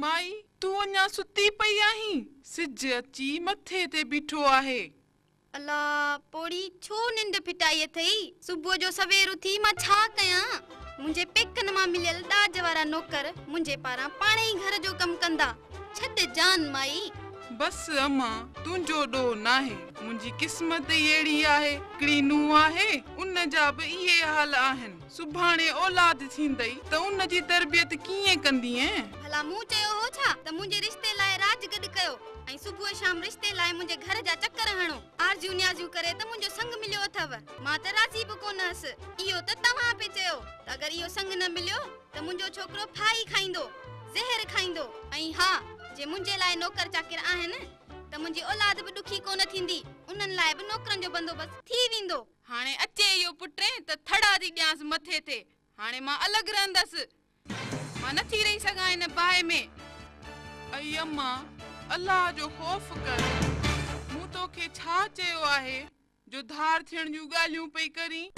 مائي، تون اڃا ستي پئي آهين؟ سج اچي مٿي تي بيٺو آهي. الا پوڙهي، ڇو ننڊ ڦٽائي اٿئي؟ صبح جو سوير اٿي مان ڇا ڪيان؟ منهنجي پيڪن مان مليل ڏاج وارا نوڪر منهنجي پاران پاڻهي گهر جو ڪم ڪندا. ڇڏ جان مائي. بس امان، تنهنجو ڏوهه ناهي. منهنجي قسمت ئي اهڙي آهي. هڪڙي نونهن آهي، ان جا به اهي حال آهن. سڀاڻي اولاد ٿيندئي ته ان جي تربيت ڪيئن ڪندينء؟ ڀلا مون چيو هو ڇا ته منهنجي رشتي لاء راڄ گڏ ڪيو ۽ صبح شام رشتي لاء منهنجي گهر جا چڪر هڻو. آرزيون نيازيون ڪري ته منهنجو سڱ مليو اٿو. مان ته راضي به ڪونه هيس. اهو ته توهان پئي چيو ته اگر اهو سڱ نه مليو ته منهنجو ڇوڪرو ڦاهي کائيندو، زهر کائيندو ۽ ها جي منهنجي لاء نوڪر چاڪر آهن ته منهنجي اولاد به ڏکي ڪونه ٿيندي، انهن لاء به نوڪرن جو بندوبست ٿي ويندو. هاڻي اچي اهو پٽين ته ٿڙا ٿي ڏيانس مٿي تي. هاڻي مان الڳ رهندس. مان نٿي رهي سگهان هن باهه ۾. ائي امان، الله جو خوف ڪر. مون توکي ڇا چيو آهي جو ڌار ٿيڻ جون ڳالهيون پئي ڪرين؟